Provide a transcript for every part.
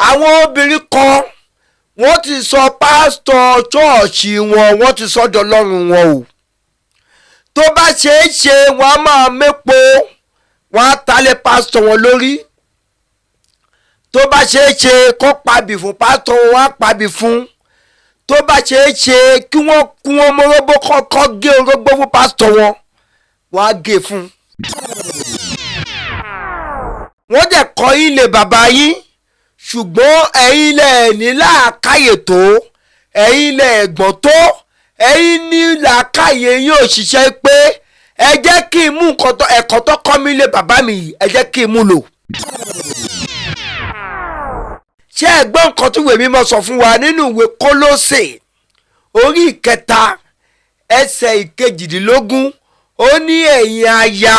Àwọn obìnrin kan, wọ́n ti sọ pásítọ̀ ṣọ́ọ̀ṣì wọn, wọ́n ti sọ dọlọ́run wọn o. Tó bá ṣeé ṣe, wọ́n á máa mépo, wọ́n á talé pásítọ̀ wọn lórí. Tó bá ṣeé ṣe kó pabì fún pásítọ̀ wọn, wọ́n á pabì fún. Tó bá ṣeé ṣe kí wọ́n kún wọn mọ́rọ́gbó, kọ́kọ́ gé orógbó fún pásítọ̀ wọn, wọ́n á gé fún. Wọ́n dẹ̀ kọ́ yín lé bàbá yín, ṣùgbọ́n ẹ̀yin lẹ̀ ní làákàyè tó, ẹ̀yin lẹ̀ ẹ̀gbọ́n tó, ẹ̀yin ní làákàyè yín ò ṣiṣẹ́ pé ẹ jẹ́ kí n mú nǹkan tó ẹ̀kọ́ tó kọ́ mi lé bàbá mi yìí, ẹ jẹ́ kí n mú lò. Ṣé ẹ gbọ́ nǹkan tí ìwé mímọ́ sọ fún wa nínú ìwé Kólósè orí 3 ẹsẹ̀ 18? Ó ní, ẹ̀yin aya,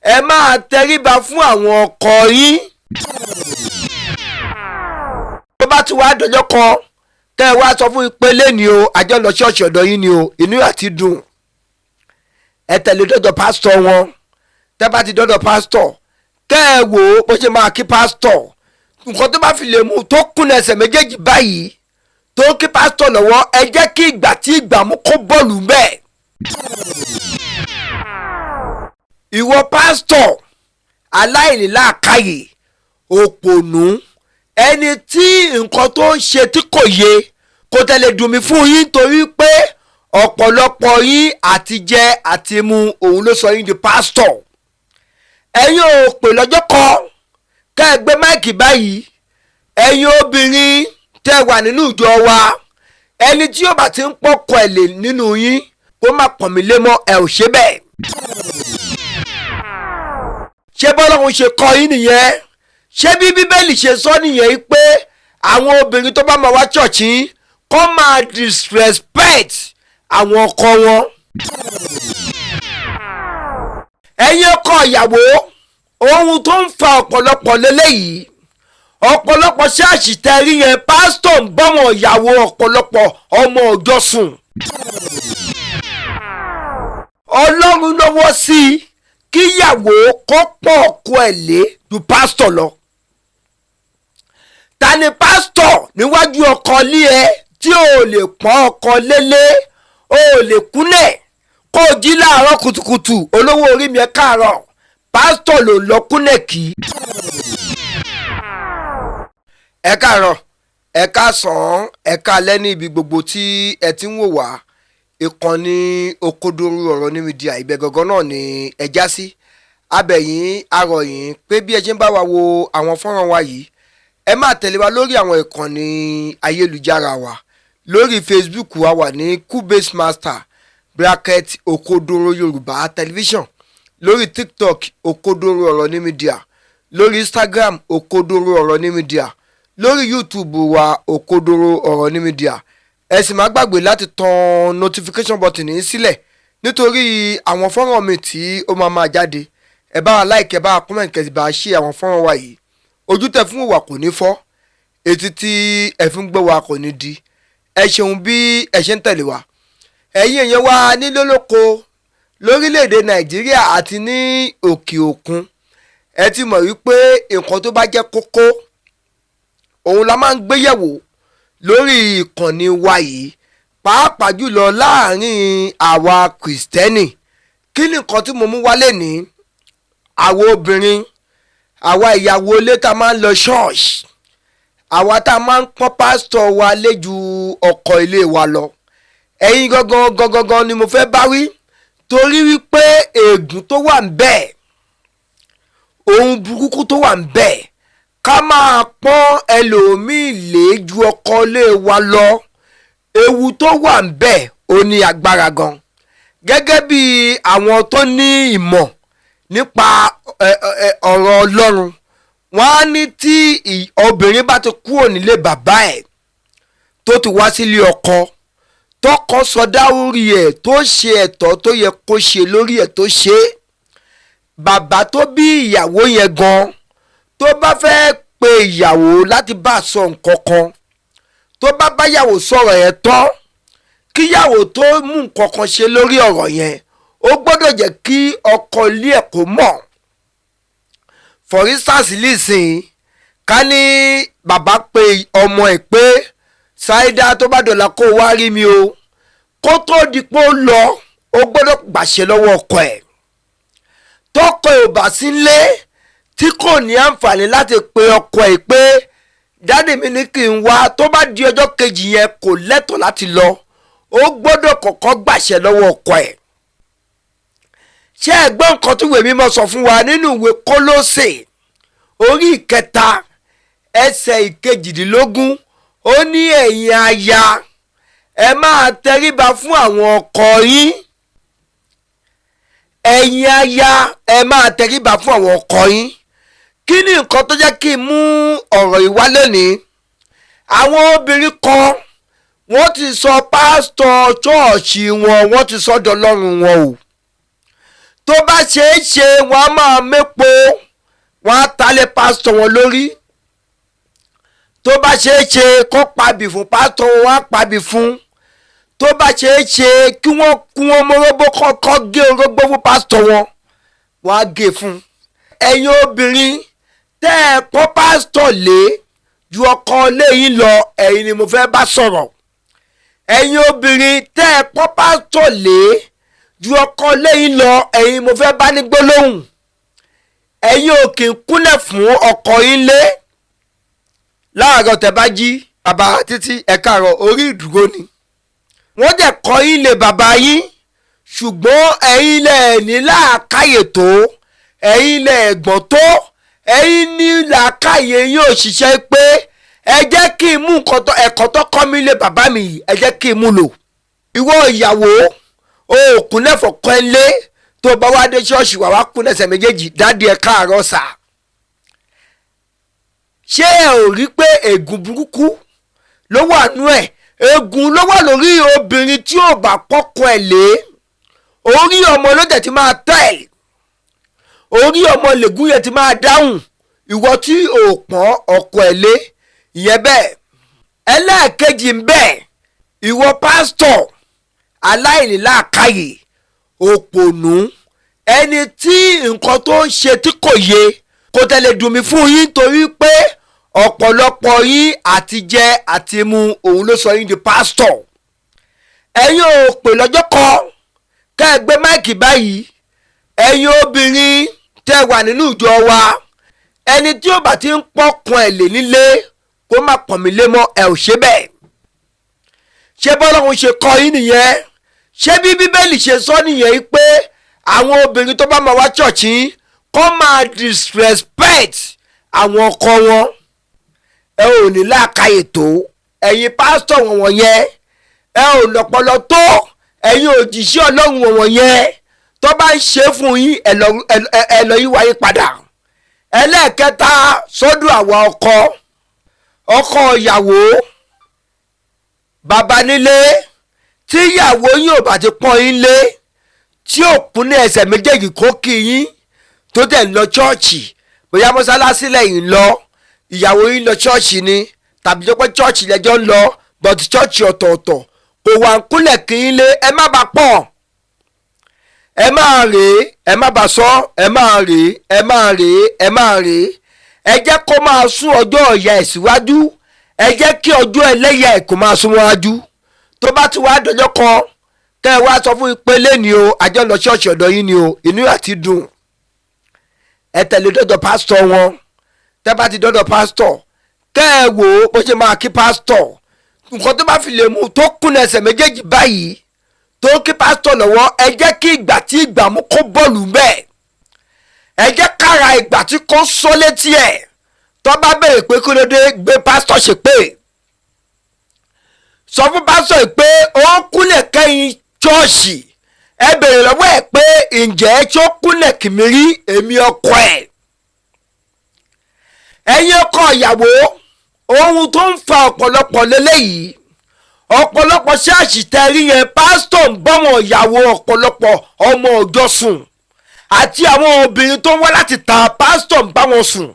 ẹ máa tẹríba fún àwọn ọkọ yín. Tó bá ti wá dọjọ́ kan kẹ́ ẹ wá sọ fún yín pé lẹ́ni o, àjọ lọ ṣọ́ọ̀ṣì ọ̀dọ̀ yín ni o, inú àti dùn. Ẹ tẹ̀lé dọ́dọ̀ pásítọ̀ wọn. Tẹ́ bá ti dọ́dọ̀ pásítọ̀, kẹ́ ẹ wò ó bó ṣe máa kí pásítọ̀. Nǹkan tó bá fi lè mú tó kúnlẹ̀ ẹsẹ̀ méjèèjì báyìí tó kí pásítọ̀ lọ́wọ́, ẹ jẹ́ kí ìgbà tí ìgbà mú kó bọ́ọ̀lù bẹ́ẹ̀. Ìwọ pásítọ̀ aláìníláàkáyè, òpònú, ẹni tí nǹkan tó ń ṣe tí kò yé, kò tẹ̀lé dùn mí fún yín, torí pé ọ̀pọ̀lọpọ̀ yín àti jẹ àti mu òun ló sọ yín di pásítọ̀. Ẹ̀yin ò pè lọ́jọ́ kan kẹ́ ẹ gbé máìkì báyìí. Ẹ̀yin obìnrin tẹ́ wà nínú ìjọ wa, ẹni tí yóò bá ti ń pọ̀kọ ẹ̀ lè nínú yín, kó má pọ̀n mí lé mọ́, ẹ ò ṣe bẹ́ẹ̀. Ṣé bọ́lọ́run ṣe kọ́ yín nìyẹn? Ṣé bí Bíbélì ṣe sọ nìyẹn pé àwọn obìnrin tó bá máa wá ṣọ́ọ̀ṣì kó máa disrespect àwọn ọkọ wọn? Ẹ̀yin ọkọ ìyàwó, ohun tó ń fa ọ̀pọ̀lọpọ̀ lélẹ́yìí, ọ̀pọ̀lọpọ̀ ṣáàṣì tẹ̀rí yẹn, pásítọ̀ ń bọ́ wọn ìyàwó ọ̀pọ̀lọpọ̀ ọmọ ọjọ́ sùn. Ọlọ́run lọ́wọ́ sí i kíyàwó kó pọ̀ ọkọ ẹ̀ lé ju pásítọ̀ lọ. Ta ni pásítọ̀ níwájú ọkọ lé ẹ tí ò lè pọ́n ọkọ lélé, ò lè kúnlẹ̀ kó o jí láàárọ̀ kùtùkùtù, olówó orí mi ẹ káàárọ̀, pásítọ̀ ló lọ kúnlẹ̀ kí. Ẹ káàárọ̀, ẹ káàsán, ẹ káalẹ́ ní ibi gbogbo tí ẹ ti ń wò wá. Ìkànnì Òkodoro Ọ̀rọ̀ ní Media, ibẹ̀ gangan náà ni ẹ já sí. Abẹ̀yìn arọ̀yìn pé bí ẹ ṣe ń bá wa wo àwọn fọ́nrán wa yìí, ẹ máa tẹ̀lé wa lórí àwọn ìkànnì ayélujára wa. Lórí Facebook wa wà ní Kubase Master bracket Òkodoro Yorùbá Television, lórí TikTok Òkodoro Ọ̀rọ̀ ní Media, lórí Instagram Òkodoro Ọ̀rọ̀ ní Media, lórí YouTube wa Òkodoro Ọ̀rọ̀ ní Media. Ẹ sì má gbàgbé láti tan notification button yìí sílẹ̀ nítorí àwọn fọ́nrán mi tí ó máa máa jáde. Ẹ bá wa like, ẹ bá wa comment, kẹ́ sì bá wa share àwọn fọ́nrán wa yìí. Ojú tẹ fún wa kò ní fọ́, etí tí ẹ fi ń gbọ́ wa kò ní di. Ẹ ṣeun bí ẹ ṣe ń tẹ̀lé wa. Ẹ̀yin èèyàn wa nílé lóko lórílẹ̀‐èdè Nàìjíríà àti ní òkè òkun, ẹ ti mọ̀ wípé nǹkan tó bá jẹ́ kókó òun la máa ń gbéyẹ̀wò lórí ìkànnì wa yìí, pàápàá jùlọ láàrin àwa Kìrìsìtẹ́nì. Kí ni nǹkan tí mo mú wálé ní? Àwa obìnrin, àwa ìyàwó ilé tá a máa ń lọ ṣọ́ọ̀ṣì, àwa tá a máa ń pọ́n pásítọ̀ wa lé ju ọkọ ilé wa lọ, ẹ̀yin gangan gangan ni mo fẹ́ bá wí, torí wípé ègún tó wà ń bẹ̀, ohun burúkú tó wà ń bẹ̀, ká máa pọ́n ẹlòmíì lé ju ọkọ ilé wa lọ, ewu tó wà ń bẹ̀ ó ní agbára gan. Gẹ́gẹ́ bí àwọn tó ní ìmọ̀ nípa ọ̀rọ̀ Ọlọ́run, wọ́n á ní tí obìnrin bá ti kúrò nílé bàbá ẹ̀ tó ti wá sílé ọkọ, tọkọ sọdá orí ẹ̀, tó ṣe ẹ̀tọ́ tó yẹ kó ṣe lórí ẹ̀ tó ṣe é, bàbá tó bí ìyàwó yẹn gan tó bá fẹ́ pe ìyàwó láti bá a sọ nǹkan kan, tó bá báyàwó sọ̀rọ̀ yẹn tán, kíyàwó tó mú nǹkan kan ṣe lórí ọ̀rọ̀ yẹn, ó gbọ́dọ̀ jẹ́ kí ọkọ ilé ẹ̀ kó mọ̀. For instance, lísìn Ká ní bàbá pe ọmọ ẹ̀ pé Ṣáídà, tó bá dọ̀la kó wá rí mi o, kó tó di pé ó lọ, ó gbọ́dọ̀ gbàṣẹ lọ́wọ́ ọkọ ẹ̀. Tọkọ ẹ̀ ò bá sí nílé, tí kò ní àǹfààní láti pe ọkọ ẹ̀ pé daddy mi ní kí n wá, tó bá di ọjọ́ kejì yẹn, kò lẹ́tọ̀ọ́ láti lọ. Ó gbọ́dọ̀ kọ́kọ́ gbàṣẹ lọ́wọ́ ọkọ ẹ̀. Ṣé ẹ gbọ́ nǹkan tí ìwé mímọ́ sọ fún wa nínú ìwé Kólósè orí 3, ẹsẹ̀ 18? Ó ní, "Ẹ̀yin aya, ẹ máa tẹríba fún àwọn ọkọ yín." Ẹ̀yin aya, ẹ máa tẹríba fún àwọn ọkọ yín. Kí ni nǹkan tó jẹ́ kí n mú ọ̀rọ̀ yìí wá lónìí? Àwọn obìnrin kan, wọ́n ti sọ pásítọ̀ ṣọ́ọ̀ṣì wọn, wọ́n ti sọ dọlọ́run wọn o. Tó bá ṣeé ṣe, wọ́n á máa mépo, wọ́n á talé pásítọ̀ wọn lórí. Tó bá ṣeé ṣe kó pabì fún pásítọ̀ wọn, wọ́n á pabì fún. Tó bá ṣeé ṣe kí wọ́n kún wọn mọ́rọ́gbó, kọ́kọ́ gé orógbó fún pásítọ̀ wọn, wọ́n á gé fún. Ẹ̀yin obìnrin tẹ́ ẹ pọ́n pásítọ̀ lé ju ọkọ léyìn lọ, ẹ̀yin ni mo fẹ́ bá sọ̀rọ̀. Ẹ̀yin obìnrin tẹ́ ẹ pọ́n pásítọ̀ lé ju ọkọ léyìn lọ, ẹ̀yin mo fẹ́ bá ní gbólóhùn. Ẹ̀yin ò kì í kúnlẹ̀ fún ọkọ yín lé láàárọ̀. Tẹ́ bá jí, "Bàbá títí, ẹ káàárọ̀," orí ìdúró ni. Wọ́n dẹ̀ kọ́ yín lé bàbá yín, ṣùgbọ́n ẹ̀yin lẹ̀ ní làákàyè tó, ẹ̀yin lẹ̀ ẹ̀gbọ́n tó, ẹ̀yin ní làákàyè yín ò ṣiṣẹ́ pé ẹ jẹ́ kí n mú nǹkan tó ẹ̀kọ́ tó kọ́ mi lé bàbá mi yìí, ẹ jẹ́ kí n mú lò. Ìwọ ìyàwó, o ò kúnlẹ̀ fọkọ ẹ lé. Tó bá wá dé ṣọ́ọ̀ṣì, wà wá kúnlẹ̀ ẹsẹ̀ méjèèjì, "Daddy, ẹ káàárọ̀ sà." Ṣé ẹ ò rí pé ègún burúkú ló wà nú ẹ̀? Ègún ló wà lórí obìnrin tí ò bá pọ́kọ ẹ̀ lé. Orí ọmọ ló dẹ̀ ti máa tẹ̀ ẹ́, orí ọmọ lègún yẹn ti máa dáhùn. Ìwọ tí ò pọ́n ọkọ ẹ̀ lé, ìyẹn bẹ́ẹ̀. Ẹlẹ́ẹ̀kejì ń bẹ, ìwọ pásítọ̀ aláìníláàkáyè, òpònú, ẹni tí nǹkan tó ń ṣe tí kò yé, kò tẹ̀lé dùn mí fún yín, torí pé ọ̀pọ̀lọpọ̀ yín, àti jẹ àti mu òun ló sọ yín di pásítọ̀. Ẹ̀yin ò pè lọ́jọ́ kan kẹ́ ẹ gbé mic báyìí, "Ẹ̀yin obìnrin tẹ́ wà nínú ìjọ wa, ẹni tí ó bá ti ń pọ́kun ẹ̀ lè nílé, kó má pọ̀n mí lé mọ́." Ẹ ò ṣe bẹ́ẹ̀. Ṣé bọ́lọ́run ṣe kọ́ yín nìyẹn? Ṣé bí Bíbélì ṣe sọ nìyẹn pé àwọn obìnrin tó bá máa wá ṣọ́ọ̀ṣì kó máa disrespect àwọn ọkọ wọn? Ẹ ò ní làákàyè tó, ẹ̀yin pásítọ̀ wọ̀nyẹn. Ẹ ò lọ́pọlọ tó, ẹ̀yin òjìṣẹ́ Ọlọ́run wọ̀nyẹn. Tó bá ń ṣe fún yín, ẹ lọ yí wáyé padà. Ẹlẹ́ẹ̀kẹta, sọ́dọ̀ àwa ọkọ, ọkọ ìyàwó, bàbá nílé, tí ìyàwó yín ò bá ti pọ́n yín lé, tí ò kún ní ẹsẹ̀ méjèèjì kó kí yín, tó dẹ̀ ń lọ chọ́ọ̀chì, bóyá mọ́sálásí lẹ́yìn lọ, ìyàwó yín lọ chọ́ọ̀chì ni, tàbí tó pé chọ́ọ̀chì lẹ́jọ́ ń lọ, but chọ́ọ̀chì ọ̀tọ̀ọ̀tọ̀, kò wà ń kúnlẹ̀ kí yín lé, ẹ má bàa pọ̀, ẹ máa rèé, ẹ má bàa sọ, ẹ máa rèé, ẹ máa rèé, ẹ máa rèé. Ẹ jẹ́ kó máa sún ọjọ́ ìyá ẹ̀ síwájú. Ẹ jẹ́ kí ọjọ́ ẹlẹ́yà ẹ̀ kó máa sún wájú. Tó bá ti wá dọjọ́ kan, kẹ́ ẹ wá sọ fún yín pé lẹ́ni o, àjọ lọ ṣọ́ọ̀ṣì ọ̀dọ̀ yín ni o, inú àti dùn. Ẹ tẹ̀lé dọ́dọ̀ pásítọ̀ wọn. Tẹ́ bá ti dọ́dọ̀ pásítọ̀, kẹ́ ẹ wò ó bó ṣe máa kí pásítọ̀. Nǹkan tó bá fi lè mú tó kúnlẹ̀ ẹsẹ̀ méjèèjì báyìí tó kí pásítọ̀ lọ́wọ́, ẹ jẹ́ kí ìgbà tí ìgbà mú kó bọ́ọ̀lù bẹ́ẹ̀. Ẹ jẹ́ kára ìgbà tí kò sọ létí ẹ̀. Tó bá béèrè pé kí ló dé, gbé pásítọ̀ ṣe pé, sọ fún pásítọ̀ yìí pé ó ń kúnlẹ̀ kẹ́yìn ṣọ́ọ̀ṣì. Ẹ béèrè lọ́wọ́ ẹ̀ pé ǹjẹ́ tó kúnlẹ̀ kìmí rí, èmi ọkọ ẹ̀? Ẹ̀yin ọkọ ìyàwó, ohun tó ń fa ọ̀pọ̀lọpọ̀ lélẹ́yìí, ọ̀pọ̀lọpọ̀ ṣáàṣì tẹ́rí yẹn, pásítọ̀ ń bọ́wọ̀n ìyàwó ọ̀pọ̀lọpọ̀ ọmọ ọjọ́ sùn, àti àwọn obìnrin tó ń wá láti ta, pásítọ̀ ń bá wọn sùn.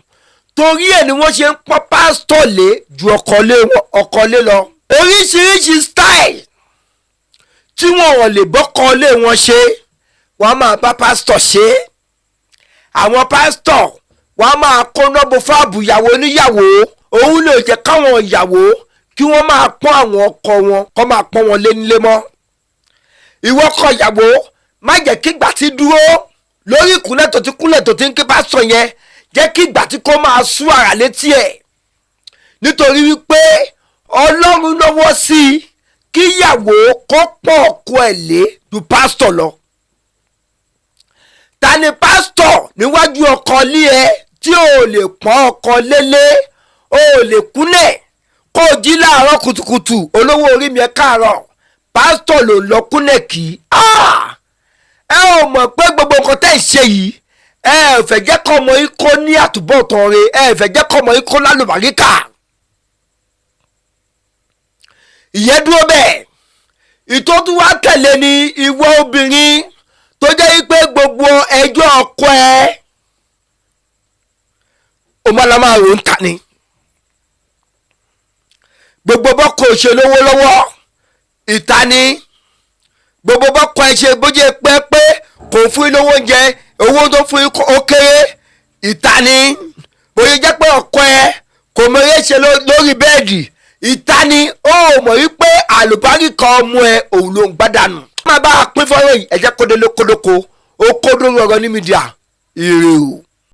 Torí ẹ̀ ni wọ́n ṣe ń pọ́n pásítọ̀ lé ju ọkọ lé lọ. Oríṣiríṣi style tí wọn ò lè bọ́kọ lé wọn ṣe, wọ́n máa bá pásítọ̀ ṣe. Àwọn pásítọ̀ Wọ́n á máa kóná bo fáàbù ìyàwó oníyàwó. Òun lè jẹ́ káwọn ìyàwó kí wọ́n máa pọ́n àwọn ọkọ wọn, kọ́ máa pọ́n wọn lé nílé mọ́. Ìwọ kọ ìyàwó, má jẹ́ kí ìgbà tí dúró lórí ìkúnlẹ̀ tó ti kúnlẹ̀ tó ti ń ké pásítọ̀ yẹn, jẹ́ kí ìgbà tí kò máa sú àrà létí ẹ̀, nítorí wípé Ọlọ́run lọ́wọ́ sí i kí ìyàwó kó pọ̀ ọkọ ẹ̀ lé ju pásítọ̀ lọ. Ta ni pásítọ̀ níwájú ọkọ lé ẹ tí ò lè pọ́n ọkọ lélé, ò lè kúnlẹ̀ kó o jí láàárọ̀ kùtùkùtù, "Olówó orí mi, ẹ káàárọ̀"? Pásítọ̀ ló lọ kúnlẹ̀ kí. Ẹ ò mọ̀ pé gbogbo nǹkan tẹ́ ẹ̀ ṣe yìí, ẹ ò fẹ́ jẹ́ kọ́ ọmọ yìí kó ní àtúbọ̀tán re, ẹ ò fẹ́ jẹ́ kọ́ ọmọ yìí kó lálùbáríkà. Ìyẹn dúró bẹ́ẹ̀. Ìtọ́jú wa tẹ̀lé ni ìwọ obìnrin tó jẹ́ wípé gbogbo ẹjọ́ ọkọ ẹ, o máa la máa rò ń ta ni. Gbogbo bọ́kọ ṣe lówó lọ́wọ́, ìta ni. Gbogbo bọ́kọ ẹ ṣe bójú pẹ́ pé kò fún yín lówó oúnjẹ, owó tó fún yín ó kéré, ìta ni. Bóyá jẹ́ pé ọkọ ẹ kò mọ eré ṣe lórí bẹ́ẹ̀dì, ìta ni. Ó mọ̀ wípé àlùbáríkà ọmọ ẹ, òun ló ń gbádànù. Má bá a pín fọ́nrán yìí, ẹ jẹ́ kó délé kólókó ó kó dórí ọ̀rọ̀ ní media. Ire o.